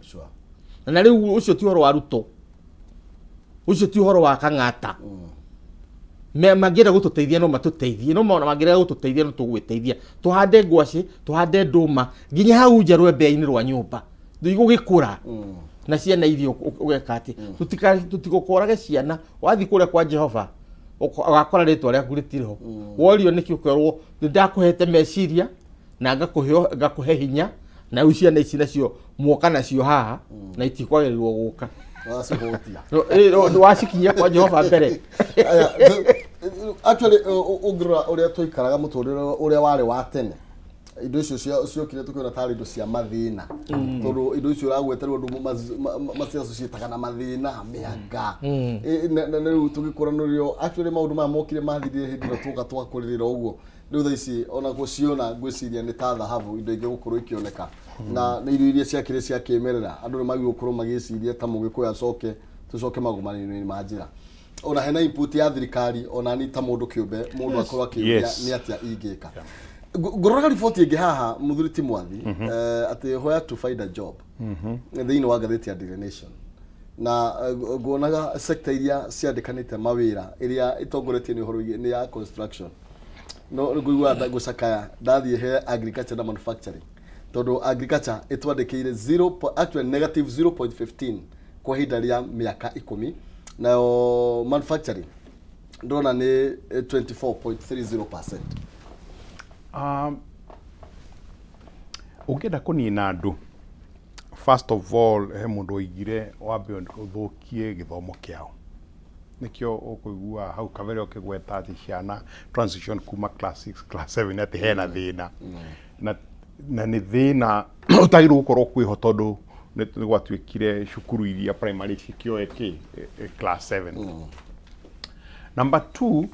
Na rĩu ũcio ti ũhoro wa Ruto, ũcio ti ũhoro wa Kang'ata. Mangĩenda gũtũteithia no matũteithie, no mona mangĩrega gũtũteithia no tũgwĩteithia. Tũhande ngwacĩ, tũhande ndũma nginya hau nja rwembea-inĩ rwa nyũmba igũgĩkũra na ciana irio. Ũgeka atĩ tũtigũkorage ciana. Wathiĩ kũrĩa kwa Jehova ũgakora rĩtwa rĩaku rĩtirĩ ho. Worio nĩkĩ, ũkerwo nĩ ndakũhete meciria na ngakũhe hinya, na rĩu ciana ici nacio muoka nacio haha na itikwagĩrĩirwo gũka. Wacihũtia. Wacikinyia kwa Jehova mbere. Aya, actually ũngĩrora ũrĩa twaikaraga mũtũrĩre ũrĩa warĩ wa tene, indo icio ciokire tũkĩona tarĩ indo cia mathĩna, tondũ indo icio ũragweta rĩu andũ maciassociataga na mathĩna, mĩanga. Na rĩu tũgĩkũra nĩrĩo actually maũndũ maya mokire mathirire hĩndĩ ĩno tuoka twakũrĩrĩra ũguo. Rĩu thaa ici ona gũciona ngwĩciria nĩ ta thahabu, indo ingĩ gũkorwo ikĩoneka na nĩ irio iria ciakĩrĩ cia kĩmerera. Andũ nĩ magĩrĩirwo gũkorwo magĩciria ta Mũgĩkũyũ acoke tũcoke magomano-inĩ ma njĩra, ona hena input ya thirikari, ona ni ta mũndũ kĩũmbe, mũndũ akorwo akĩũria nĩ atĩa ingĩka. Ngũroraga riboti ĩngĩ haha, mũthuri ti Mwathi, atĩ where to find a job thĩinĩ wa ngathĩti ya Daily Nation, na nguonaga sector iria ciandĩkanĩte mawĩra ĩrĩa ĩtongoretie nĩ ũhoro wĩgiĩ nĩ ya construction. No ngũigua ngũcakaya ndathiĩ he agriculture na manufacturing, tondũ agriculture ĩtwandĩkĩire 0 actually negative 0.15 kwa ihinda rĩa mĩaka 10, nayo manufacturing ndĩrona nĩ 24.30%. Ũngĩenda kũnina andũ, first of all he mũndũ oigire wambe ũthũkie gĩthomo kĩao. Nĩkĩo ũkũigua hau kabere ũkĩgweta atĩ ciana transition kuma class 6, class 7, atĩ hena thĩna, na nĩ thĩna ũtagĩrĩirwo gũkorwo kwĩho, tondũ nĩ gwatuĩkire cukuru iria primary cikĩoe kĩ class 7. Number two,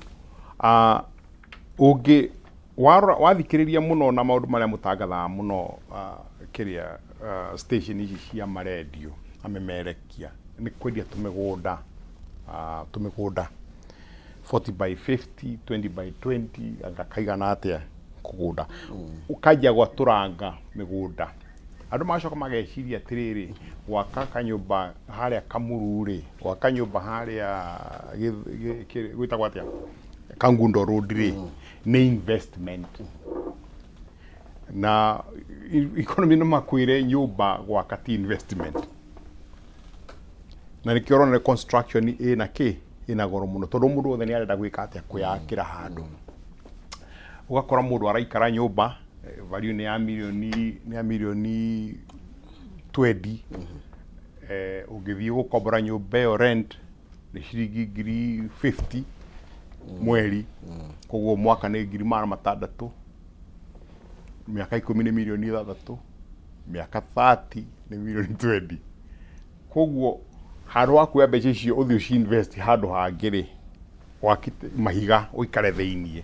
ũngĩ warora wathikĩrĩria mũno na maũndũ marĩa mũtangathaga mũno, kĩrĩa station ici cia marendio amemerekia nĩ kwendia tũmĩgũnda, tũmĩgũnda 40 by 50, 20 by 20, anga kaigana atĩa kũgũnda, ũkanjia gwatũranga mĩgũnda. Andũ magacoka mageciria atĩrĩrĩ, gwaka kanyũmba harĩa Kamuru rĩ, gwaka nyũmba harĩa gwĩtagwo atĩa, Kangundo Road rĩ, nĩ investment. Na economy no makwĩre nyũmba gwaka ti investment, na nĩkĩo ũrona construction ĩna kĩ ĩna goro mũno, tondũ mũndũ wothe nĩ arenda gwĩka atĩa? Kwĩyakĩra handũ. Ũgakora mũndũ araikara nyũmba value nĩ ya mirioni 20. Ũngĩthiĩ gũkombora nyũmba ĩyo, rent nĩ ciringi 50,000 mweri, koguo mwaka nĩ 600,000, mĩaka 10 nĩ mirioni 6, mĩaka 30 nĩ mirioni 20. Koguo handũ ha kuoya mbeca icio ũthiĩ ũci-invest handũ hangĩ rĩ, waki mahiga ũikare thĩiniĩ.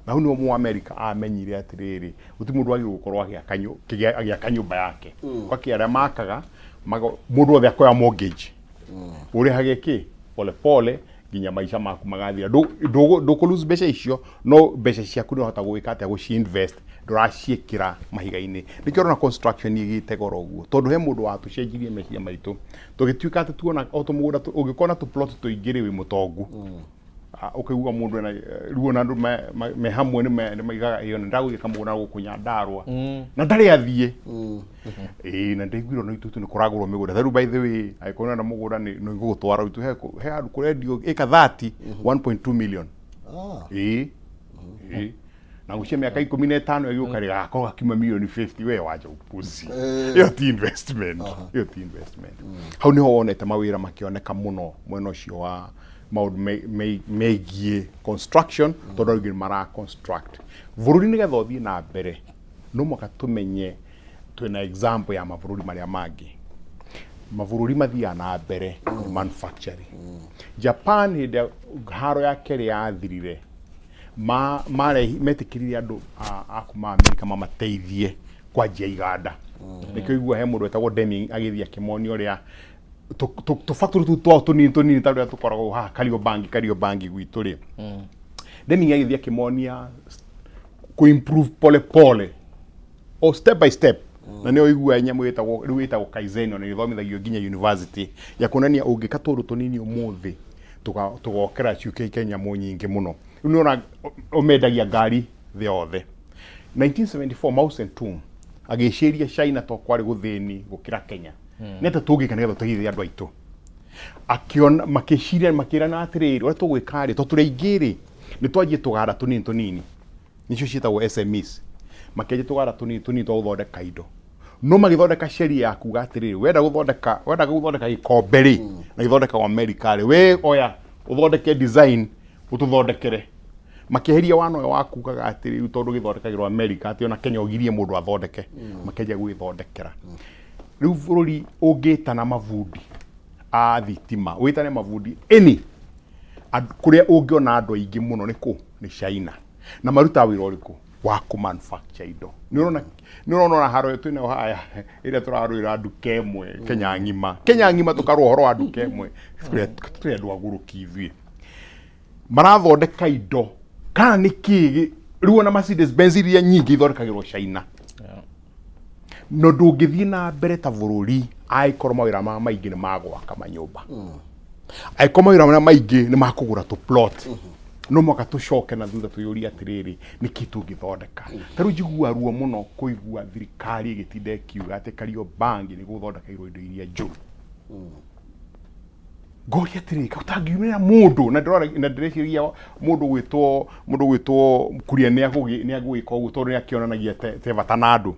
Na hau nĩho mũ America amenyire atĩrĩrĩ, gũtirĩ mũndũ wagĩrĩirwo gũkorwo agĩaka nyũmba yake. Gwakĩ arĩa makaga mũndũ wothe akoya mortgage, ũrĩhage kĩ pole pole nginya maica maku magathira. Ndũkũ lose mbeca icio, no mbeca ciaku nĩ ũrahota gwĩka atĩa? Gũci invest, ndũraciĩkĩra mahiga-inĩ. Nĩkĩo ũrona construction ĩgĩte goro ũguo, tondũ he mũndũ watũcenjirie meciria maitũ, tũgĩtuĩka atĩ tuona o tũmũgũnda ũngĩkorwo na tũplot tũingĩ rĩ, wĩ mũtongu. Ũkaigua mũndũ ena rĩu ona andũ me hamwe nĩ maigaga ĩyo nĩ ndagũire kamũgũnda gũkũ Nyandarũa na ndarĩ athiĩ. Ĩĩ, na ndaiguire ona itũ nĩ kũragũrwo mĩgũnda ta rĩu. By the way, angĩkorwo nĩ mũgũnda nĩ ngũgũtwara itũ he handũ kũrendio ĩka 30, 1.2 million. Ĩĩ, na gũcia mĩaka 15 ĩgĩũka rĩ, gagakorwo gakiuma mirioni 50. We wanja upuzi, ĩyo ti investment, ĩyo ti investment. Hau nĩho wonete mawĩra makĩoneka mũno mwena ũcio wa maũndũ megiĩ construction, tondũ aingĩ mara construct bũrũri. Nĩgetha ũthiĩ na mbere no mũhaka tũmenye twĩna example ya mabũrũri marĩa mangĩ. Mabũrũri mathiaga na mbere nĩ manufacturing. Japan hĩndĩ ya haro ya kerĩ yathirire, metĩkĩrire andũ a kuma Amerika mamateithie kwanjia iganda. Nĩkĩo igua he mũndũ wetagwo Deming agĩthiĩ akĩmonia ũrĩa Tũ factory tũu twao tũnini tũnini ta rũrĩa tũkoragwo haha Kariobangi Kariobangi gwitũ rĩ, Deming agĩthiĩ akĩmonia kũ improve pole pole o step by step, na nĩyo iguaga nyamũ ĩtagwo rĩu ĩtagwo Kaizen, na ĩthomithagio nginya university ya kuonania ũngĩka tũũndũ tũnini ũmũthĩ tũgokĩra ciũkĩte nyamũ nyingĩ mũno. Rĩu nĩũrona ũmendagia ngari thĩ yothe. 1974 Mao Zedong agĩciria China to kwarĩ gũthĩni gũkĩra Kenya, nĩ atĩa tũngĩka nĩgetha tũteithie andũ aitũ? Akĩona makĩciria, makĩrana atĩrĩrĩ, ũrĩa tũgwĩka rĩ, tondũ tũrĩ aingĩ rĩ, nĩ twanjie tũganda tũnini tũnini, nĩcio ciĩtagwo SMEs. Makĩanjia tũganda tũnini tũnini twa gũthondeka indo, no magĩthondeka sheria ya kuga atĩrĩrĩ, wenda gũthondeka gĩkombe rĩ, na gĩthondekagwo America rĩ, we oya ũthondeke design ũtũthondekere. Makĩeheria wana ũyũ wa kugaga atĩ rĩu tondũ gĩthondekagĩrwo America atĩ ona Kenya ũgirie mũndũ athondeke. Makĩanjia gwĩthondekera. Rĩu bũrũri ũngĩtana mabundi a thitima, wĩtane mabundi any kũrĩa ũngĩona andũ aingĩ mũno nĩ kũ? Nĩ China. Na marutaga wĩra ũrĩkũ? Wa kũ manufacture indo. Nĩ ũrona ona haro ĩyo twĩnayo haha ĩrĩa tũrarũĩra nduka ĩmwe Kenya ng'ima, Kenya ng'ima tũkarũa ũhoro wa nduka ĩmwe. Tũrĩ andũ agũrũki ithuĩ. Marathondeka indo kana nĩ kĩ rĩu? Ona Mercedes Benz iria nyingĩ ithondekagĩrwo China. No ndũngĩthiĩ na mbere ta bũrũri angĩkorwo mawĩra ma maingĩ nĩ ma gwaka manyũmba, angĩkorwo mawĩra marĩa maingĩ nĩ ma kũgũra tũ plot. No mwaka tũcoke na thutha twĩyũrie atĩrĩrĩ, nĩkĩ tũngĩthondeka? Ta rĩu njiguaga ruo mũno kũigua thirikari ĩgĩtinda ĩkiuga atĩ Kariobangi nĩ gũthondekagĩrwo indo iria njũru. Ngoria atĩrĩrĩ, kaĩ ũtangiumĩra mũndũ na ndĩrora na ndĩreciria mũndũ gwĩtwo Kuria nĩ agũgĩka ũguo, tondũ nĩ akĩonanagia te bata na andũ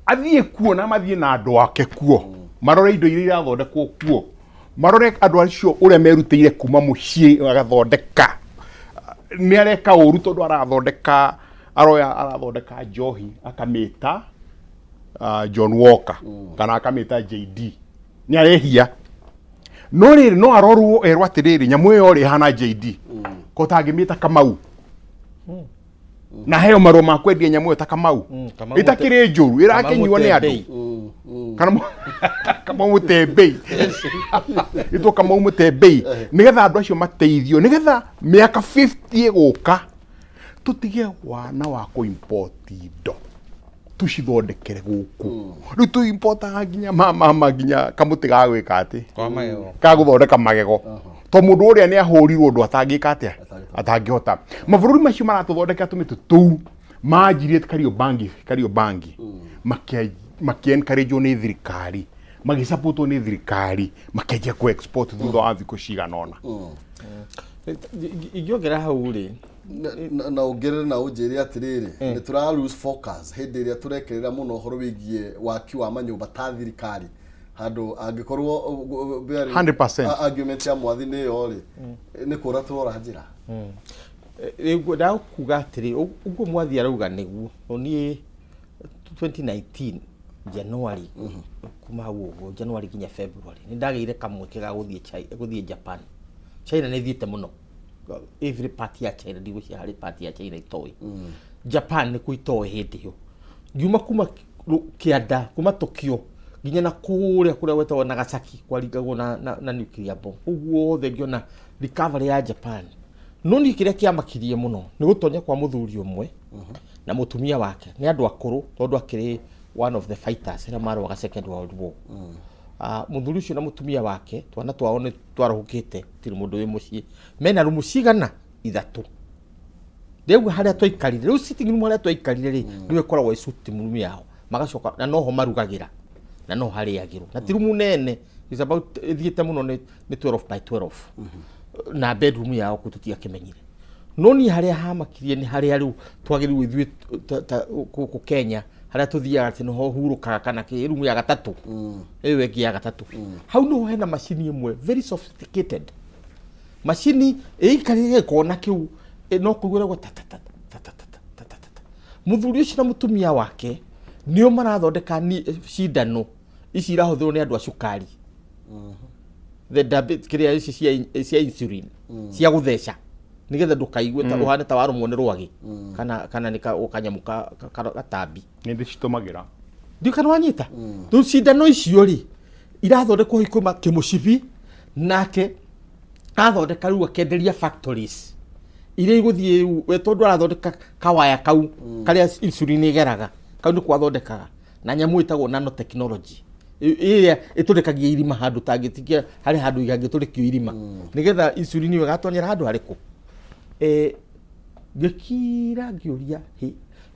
athiĩ kuo na mathiĩ na andũ ake kuo, marore indo iria irathondekwo kuo, marore andũ acio ũrĩa merutĩire kuma mũciĩ agathondeka. Nĩ areka ũru tondũ arathondeka, aroya arathondeka njohi akamĩta John Walker kana akamĩta JD, nĩ arehia. No rĩrĩ, no arorwo erwo atĩrĩrĩ, nyamũ ĩyo rĩ ĩhana JD, ko tangĩmĩta Kamau na heo marũa ma kwendia nyamũ ĩyo ta Kamau. Kamau. Ĩtakĩrĩ njũru ĩrakĩnyuo nĩ andũ. Kana Kamau mũtembei, ĩtwo Kamau mũtembei, nĩgetha andũ acio mateithio, nĩgetha mĩaka 50 ĩgũka tũtige wana wa kũ-import indo, tũcithondekere gũkũ. Rĩu tũ-importaga nginya mama nginya kamũtĩ ga gwĩka atĩ Kwa magego. Ka gũthondeka magego, to mũndũ ũrĩa nĩ ahũrirwo ũndũ atangĩka atĩa, atangĩhota. Mabũrũri macio maratũthondekera tũmĩtĩ tũu manjirie Kariobangi, Kariobangi makĩ encourage nĩ thirikari, magĩsupportwo nĩ thirikari, makĩanjia kũ export thutha wa thikũ cigana ũna. Ingĩongerera hau rĩ, Na ũngerere na ũnjĩre atĩrĩrĩ, nĩ tũra lose focus hĩndĩ ĩrĩa tũrekerera mũno ũhoro wĩgiĩ waki wa manyũmba ta thirikari, handũ angĩkorwo 100%. Argument ya mwathi nĩ ĩyo rĩ, nĩ kũra tũrora njĩra. Rĩu ndakuga atĩrĩ, ũguo mwathi arauga nĩguo. Niĩ 2019 January, kuma hau ũguo January nginya February, nĩ ndagĩire kamweke ga gũthiĩ gũthiĩ Japan. China nĩ thiĩte mũno, every part ya China ndigwĩciria harĩ part ya China itoĩ. Japan nĩkuo itoĩ. Hĩndĩ ĩyo ngiuma kuma kĩanda, kuma Tokyo nginya na kũrĩa kũrĩa gwetagwo Nagasaki kwaringagwo na nuclear bomb, kũu guothe ngĩona recovery ya Japan. No niĩ kĩrĩa kĩamakirie mũno nĩ gũtonya kwa mũthuri ũmwe na mũtumia wake. Nĩ andũ akũrũ, tondũ akĩrĩ one of the fighters arĩa marũaga Second World War. Mũthuri ũcio na mũtumia wake, twana twao nĩ twarahũkĩte, gũtirĩ mũndũ wĩ mũciĩ. Mena rumu cigana? Ithatũ. Rĩu harĩa twaikarire, rĩu sitting room harĩa twaikarire rĩ, nĩyo ĩkoragwo ĩ sitting room yao, magacoka na noho marugagĩra na noho harĩagĩrwo, na ti rumu nene, is about ĩthiĩte mũno nĩ 12 by 12, na bedroom yao kũ tũtiakĩmenyire. No niĩ harĩa hamakirie nĩ harĩa rĩu twagĩrĩirwo ithuĩ gũkũ Kenya, harĩa tũthiaga atĩ nĩho hurũkaga kana kĩ, rumu ya gatatũ ĩyo ĩngĩ ya gatatũ, hau nĩho hena macini ĩmwe very sophisticated macini ĩikarĩre gĩkona kĩu, no kũigua ĩragwo ta ta ta ta ta ta ta ta ta ta. Mũthuri ũcio na mũtumia wake nĩo marathondeka ni cindano ici irahũthĩrwo nĩ andũ a cukari, the diabetes, kĩrĩa ici cia insulin cia gũtheca nĩgetha ndũkaigue ta ũhane ta warũmwo nĩ rwagĩ kana nĩ kanyamũ gatambi. Nĩ ndĩcitũmagĩra. Ndiũ kana wanyita. Rĩu cindano icio rĩ, Irathondekwo hihi kuma kĩmũcibi, nake athondeka rĩu akenderia factories iria igũthiĩ rĩu we, tondũ arathondeka kawaya kau karĩa insulin ĩgeraga, kau nĩko athondekaga na nyamũ ĩtagwo nanotechnology ĩrĩa ĩtũrĩkagia irima handũ tangĩtikia harĩ handũ igangĩtũrĩkio irima nĩgetha insulin ĩyo ĩgatonyera handũ harĩkũ. Ngĩkira ngĩũria hĩ,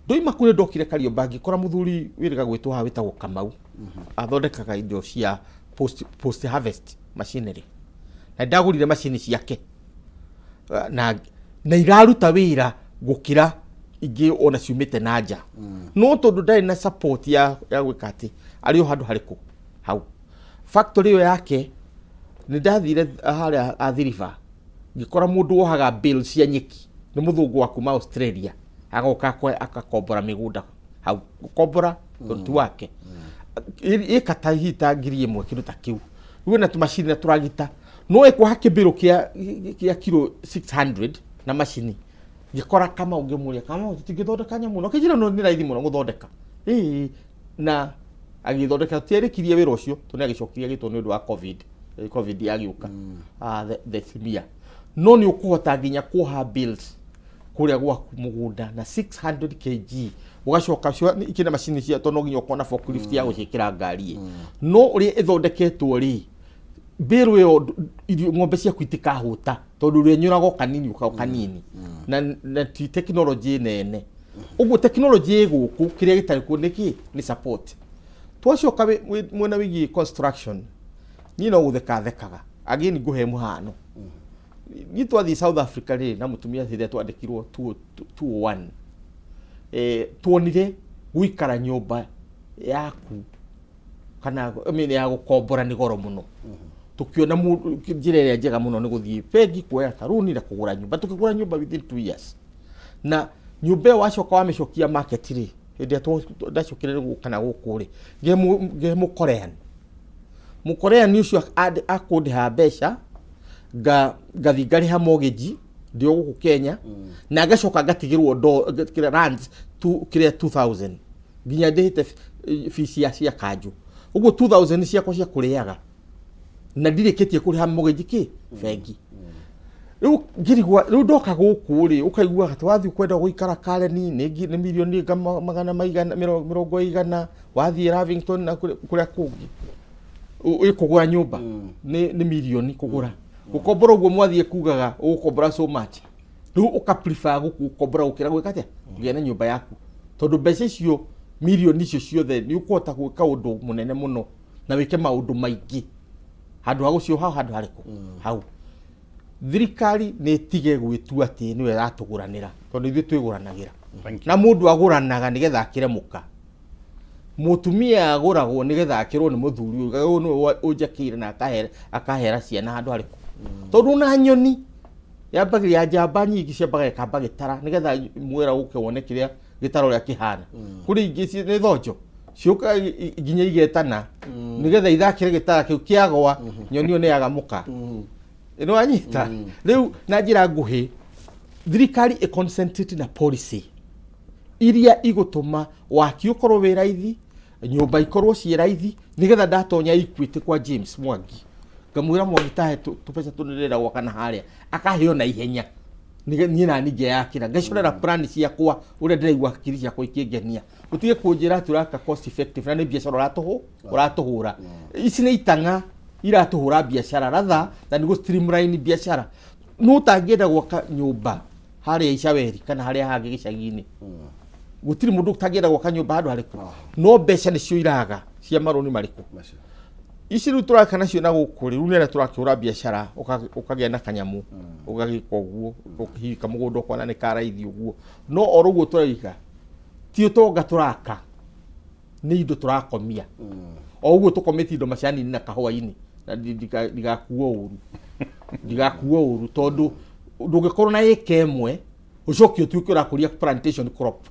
ndoima kũrĩa ndokire Kariomba, ngĩkora mũthuri wĩrĩga gwĩtwo haha wĩtagwo Kamau, athondekaga indo cia post harvest machinery, na ndagũrire macini ciake na iraruta wĩra gũkĩra ingĩ ona ciumĩte na nja, no tondũ ndarĩ na support ya gwĩka atĩ arĩ o handũ harĩkũ hau factory ĩyo yake. Nĩ ndathire harĩa Athi River, ngĩkora mũndũ wohaga bale cia nyeki, nĩ mũthũngũ wa kuma Australia, agoka akakombora mĩgũnda hau, gũkombora tondũ ti wake, ĩka ta hihi ta 1000, kĩndũ ta kĩu. Rĩu ĩna tũmacini na tũragita, no ĩkuoha kĩmbĩrũ kĩa kiro 600 na macini. Ngĩkora Kamau, ngĩmũria, "Kamau, tũtingĩthondeka nyamũ ĩno?" Akĩnjĩra no nĩ raithi mũno gũthondeka. Ĩĩ, na agĩthondeka. Tiarĩkirie wĩra ũcio tondũ nĩ agĩcokirie agĩtwo nĩ ũndũ wa COVID. COVID yagĩũka the same year. No nĩ ũkũhota nginya kuoha bales kũrĩa gwaku mũgũnda na 600 kg, ũgacoka ikĩna macini cia, tondũ no nginya ũkorwo na forklift ya gũciĩkĩra ngari ĩ. No ũrĩa ĩthondeketwo rĩ, bale ĩyo irio ng'ombe ciaku itikahũta, tondũ ũrĩnyũraga o kanini o kanini, na ti technology nene ũguo. Technology ĩ gũkũ, kĩrĩa gĩtarĩ kuo nĩ kĩ? Nĩ support. Twacoka mwena wĩgiĩ construction, niĩ no gũtheka thekaga. Again, ngũhe mũhano. Niĩ twathiĩ South Africa rĩ na mũtumia hĩndĩ ĩrĩa twandĩkirwo 201, tuonire gũikara nyũmba yaku kana, I mean, ya gũkombora nĩ goro mũno. Tukiona njĩra ĩrĩa njega mũno nĩ gũthiĩ bengi kuoya karũni na kũgũra nyũmba. Tukĩgũra nyũmba within 2 years, na nyũmba ĩyo wacoka wamĩcokia market rĩ, hĩndĩ ĩrĩa ndacokire kana gũkũ rĩ, ngĩhe mũkorean. Mũkorean ũcio akũndĩha mbeca, ngathiĩ ngarĩha mortgage ndĩ o gũkũ Kenya, na ngacoka ngatigĩrwo kĩrĩa rands tu, kĩrĩa 2000 nginya ndĩhĩte fees cia kanjũ. Ũguo 2000 ciakwa cia kũrĩaga na ndirĩkĩtie kũrĩha mortgage kĩ bengi. Rĩu ngĩrigwa, rĩu ndoka gũkũ rĩ, ũkaigua atĩ wathiĩ kwenda gũikara Karen nĩ mirioni nga magana maigana 80, wathiĩ Lavington na kũrĩa kũngĩ ĩkũgũra nyũmba nĩ mirioni kũgũra, gũkombora ũguo mwathiĩ kugaga ũgũkombora so much. Rĩu ũka prefer gũkombora gũkĩra gwĩka atĩa, kũgĩa na nyũmba yaku, tondũ mbeca icio, mirioni icio ciothe, nĩ ũkũhota gwĩka ũndũ mũnene mũno na wĩke maũndũ maingĩ handũ ha gũcioha handũ harĩkũ hau. Thirikari nĩ ĩtige gwĩtua atĩ nĩwe ĩratũgũranĩra, tondũ ithuĩ twĩgũranagĩra. Thank you. Na mũndũ agũranaga nĩgetha akĩre mũka. Mũtumia agũragwo nĩgetha akĩrwo nĩ mũthuri ũyũ, ũyũ nĩwe ũnjakĩire na akahera ciana handũ harĩkũ, tondũ ona nyoni yambagĩrĩria, njamba nyingĩ ciambaga ĩkamba gĩtara nĩgetha mwera ũke wone kĩrĩa gĩtara ũrĩa kĩhana. Kũrĩ ingĩ nĩ thonjo ciũkaga nginya igetana nĩgetha ithakĩre gĩtara kĩu. Kĩagwa, nyoni ĩyo nĩ yaga mũka. Nĩ wanyita? Rĩu na njĩra nguhĩ, thirikari ĩ concentrate na policy iria igũtũma waki ũkorwo wĩ raithi, nyũmba ikorwo ciĩ raithi, nĩgetha ndatonya Equity kwa James Mwangi, ngamwĩra, "Mwangi, tahe tũbeca tũnĩrĩra gwaka na harĩa," akaheo na ihenya. Niĩ nani ngeyakĩra, ngacorera plan ciakwa ũrĩa ndĩraigua hakiri ciakwa ikĩngenia. Ũtige kũnjĩra atĩ ũraka cost effective na nĩ biacara ũratũhũra. Ici nĩ itang'a iratũhũra biacara rather than gũ streamline biacara. No ũtangĩenda gwaka nyũmba harĩa Icaweri kana harĩa hangĩ gĩcagi-inĩ, gũtirĩ mũndũ ũtangĩenda gwaka nyũmba handũ harĩkũ, no mbeca nĩcio iraga cia marũni marĩkũ. Macio. Ici rĩu tũraka nacio na gũkũ rĩ, rĩu nĩ arĩa tũrakĩhũra biacara, ũkagĩa na kanyamũ ũgagĩka ũguo, hihi kamũgũnda ũkona nĩ karaithi ũguo. No oro ũguo tũraiga, ti ũtonga tũraka, nĩ indo tũrakomia. O ũguo tũkometie indo macani-inĩ na kahũa-inĩ, na ndigakuo ũru, ndigakuo ũru, tondũ ndũngĩkorwo na ĩka ĩmwe ũcoke ũtuĩke ũrakũria plantation crop,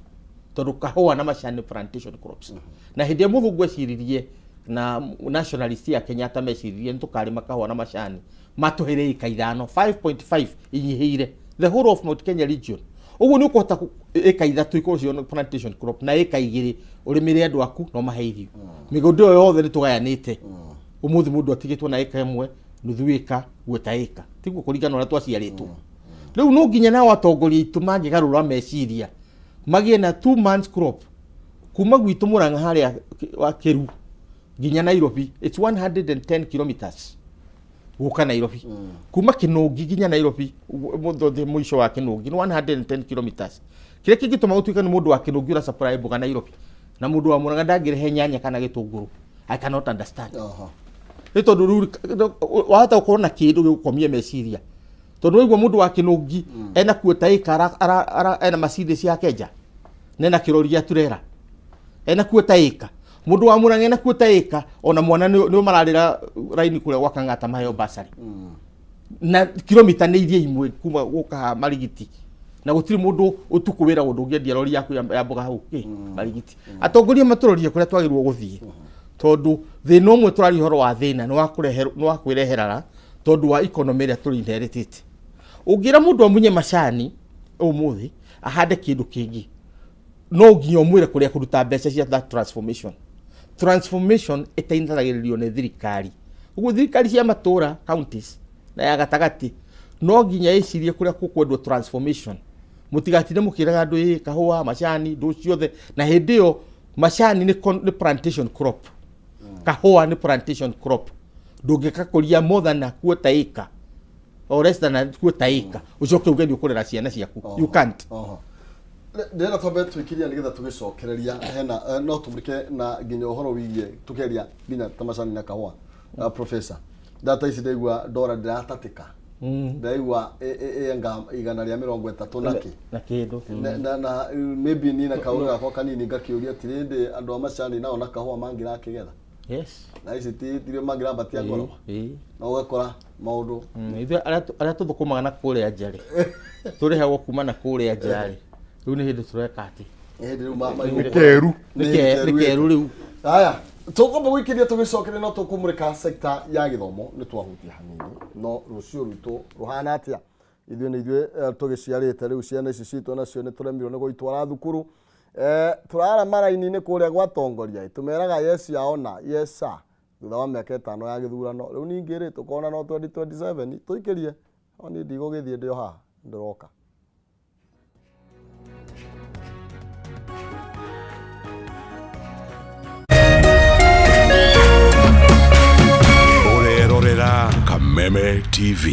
tondũ kahũa na macani nĩ plantation crops. Na hĩndĩ ĩrĩa mũthũngũ eciririe na nationalist ya Kenyatta meciririe nĩ tũkarĩma kahũa na macani, matũheire ĩka 5, 5.5 inyihĩire the whole of Mount Kenya region. Ũguo nĩ ũkũhota ĩka 3 ikorwo cio plantation crop, na ĩka 2 ũrĩmĩre andũ aku no mahe irio. Mĩgũnda ĩyo yothe nĩ tũgayanĩte. Ũmũthĩ mũndũ atigĩtwo na ĩka ĩmwe, nuthu ĩka, gweta ĩka, tiguo kũringana na ũrĩa twaciarĩtwo. Rĩu no nginya nao atongoria aitũ mangĩgarũra meciria magĩe na 2 months crop kuma gwitũ Mũrang'a harĩa wa Kĩru nginya Nairobi. It's 110 kilometers gũka Nairobi. Kuma Kĩnũngi nginya Nairobi, mũthothe mũico wa Kĩnũngi nĩ 110 kilometers. Kĩrĩa kĩngĩtũma gũtuĩka nĩ mũndũ wa Kĩnũngi ũra supply mboga Nairobi na mũndũ wa Mũrang'a ndangĩrehe nyanya kana gĩtũngũrũ, I cannot understand. Nĩ tondũ rĩu wahota gũkorwo na kĩndũ gĩgũkomia meciria, tondũ waigua mũndũ wa Kĩnũngi ena kuota ĩka ena macindĩ cia Kenja na ena kĩrori gĩa turera ena kuota ĩka, mũndũ wa Mũrang'a ena kuota ĩka, ona mwana nĩ mararĩra raini kũrĩa gwa Kang'ata maheo basarĩ na kilomita nĩ iria imwe kuma gũka haha Marigiti, na gũtirĩ mũndũ ũtukũ wĩra ũndũ ũngĩendia rori yaku ya mboga hau kĩ Marigiti. Atongoria matũrorie kũrĩa twagĩrĩirwo gũthiĩ, tondũ thĩna ũmwe tũraria ũhoro wa thĩna nĩ wa kwĩreherara tondũ wa economy ĩrĩa tũrĩ inheritĩte. Ũngĩra mũndũ amunye macani ũmũthĩ ahande kĩndũ kĩngĩ, no nginya ũmwĩre kũrĩa kũruta mbeca cia that transformation. Transformation ĩteithagĩrĩrio nĩ thirikari. Ũguo thirikari cia matũra, counties na ya gatagatĩ, no nginya ĩcirie kũrĩa kũkwendwo transformation. Mũtigatinde mũkĩraga andũ ĩ kahũa, macani, ndũ ciothe, na hĩndĩ ĩyo macani nĩ plantation crop, kahũa nĩ plantation crop. Ndũngĩgakũria more than a quarter acre or less than a quarter acre ũcoke uge nĩ ũkũrera ciana ciaku. You can't. Oho. Ndĩrenda twambe twĩkiria nĩgetha tũgĩcokereria hena no tũmũrĩke na nginya ũhoro wĩgiĩ tũkĩaria nginya ta macani na kahũa. Professor, data ici ndaigua ndora ndĩratatĩka, ndaigua ĩnga 130 na kĩ na kĩndũ. Na maybe niĩ na kaũgĩ gakwa kanini ngakĩũria atĩrĩndĩ, andũ a macani nao na kahũa mangĩrakĩgetha na ici ti tirio mangĩrambatia ngoro na ũgakora maũndũ. Ithuĩ arĩa tũthũkũmaga na kũrĩa nja rĩ, tũrĩhagwo kuma na kũrĩa nja rĩ, rĩu nĩ hĩndĩ tũreka atĩ Nĩ hĩndĩ rĩu Nĩ keru. Nĩ keru rĩu. Haya, tũkwamba gwĩkĩria tũgĩcokeria no tũkũmũrĩka sekta ya gĩthomo. Nĩ twahutia hanini, no rũciũ rwitũ rũhana atĩa? Ithuĩ nĩ ithuĩ tũgĩciarĩte rĩu ciana ici citũ nacio nĩ tũremirwo nĩ gũitwara thukuru. Tũrara maraini-inĩ kũrĩa gwatongoria tũmeraga yes yaona yes sir thutha wa mĩaka 5 ya gĩthurano. Rĩu ningĩ rĩ tũkona no 2027 tũikĩrie, no niĩ ndigũgĩthiĩ, ndĩ o haha ndĩroka. Ũrerorera Kameme TV.